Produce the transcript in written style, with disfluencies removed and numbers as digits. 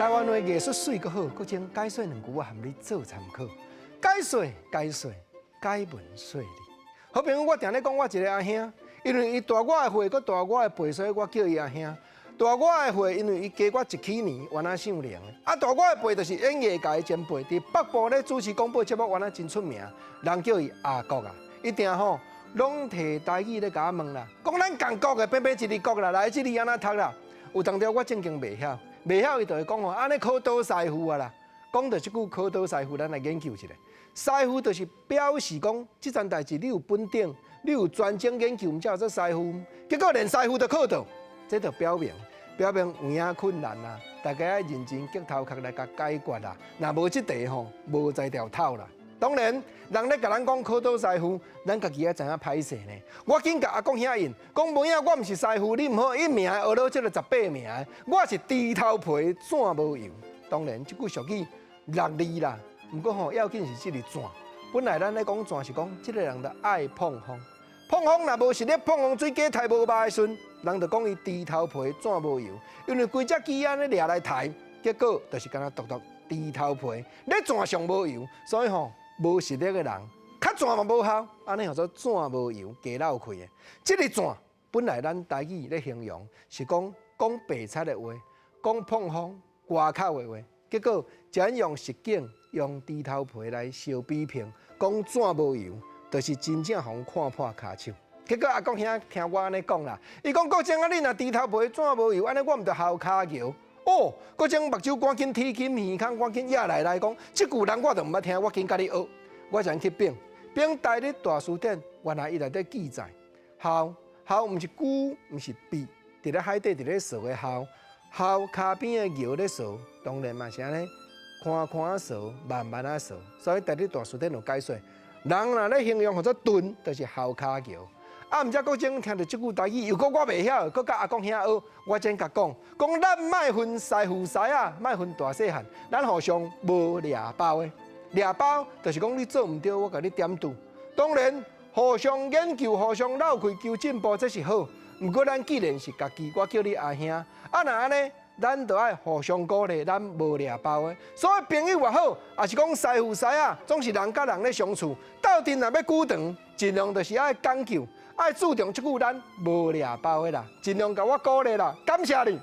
台灣話藝術媠閣好，閣請解說兩句，我含你做參考。解說解說解文說理。好朋友，我定咧講我一个阿兄，因為伊大我的歲，閣大我的輩，所以我叫伊阿兄。大我的歲，因為伊加我一禧年，原來姓梁。啊，大我的輩就是演藝界的前輩，佇北部咧主持廣播節目，原來真出名，人叫伊阿國啊。伊定吼攏提台語咧共我問啦，講咱仝國的，平平一字國啦，來這字按怎讀啦？有當時我正經袂曉，袂曉伊就會講吼，按呢考倒師傅啊啦。講著這句考倒師傅，咱來研究一下。師傅就是表示講，這件代誌你有本領，你有專精研究，毋才叫做師傅。結果連師傅都考倒，這就表明有影困難啊！大家愛認真激頭殼來共解決啦。若無這題吼，無才調透啦。當然，人咧共咱講考倒師傅，咱家己也知影歹勢呢。我緊共阿公兄應，講無影，我毋是師傅，你毋好一名學落這个18名，我是豬頭皮紙無油。當然，這句俗語六字啦，毋過吼要緊是這个紙。本來咱咧講紙是講這个人就愛膨風，膨風若無實力，膨風水雞刣無肉的時陣，人就講伊豬頭皮紙無油，因為規隻雞按呢掠來刣，結果就是敢若獨獨豬頭皮，咧紙上無油，所以吼無實力的人，較紙嘛無效，按呢叫做紙無油，加漏氣的。這个紙本來咱台語咧形容是講講白賊的話，講膨風外口的話，結果怎用實景用豬頭皮來相比評，講紙無油，就是真正予人看破跤手。結果阿公兄聽我按呢講啦，伊講國正啊，你若豬頭皮紙無油，按呢我毋著鱟跤蟯。哦，國正目睭趕緊提緊耳孔，趕緊壓來來講，這句人我就毋捌聽，我緊共你學。我先去反，反台語大辭典，原來伊內底記載，鱟鱟毋是龜，毋是鱉，佇咧海底佇咧趖的鱟，鱟跤邊的蟯咧趖，當然嘛是按呢，寬寬趖，慢慢仔趖。所以台語大辭典有解說，人若咧形容號做鈍，就是鱟跤蟯。啊，毋知國正聽著這句台語，又閣我袂曉，閣共阿公兄學，我先共講，講咱莫分師傅師仔，莫分大細漢，咱互相無掠包的，掠包就是講你做毋對，我共你點拄。當然，互相研究、互相鬥氣求進步，這是好。毋過咱既然是家己，我叫你阿兄，啊若按呢，咱就愛互相鼓勵，咱無掠包的。所以朋友也好，抑是講師傅師仔，總是人佮人咧相處，鬥陣若欲久長，盡量就是愛講究。愛注重這句咱無掠包的啦，盡量共我鼓勵啦，感謝你。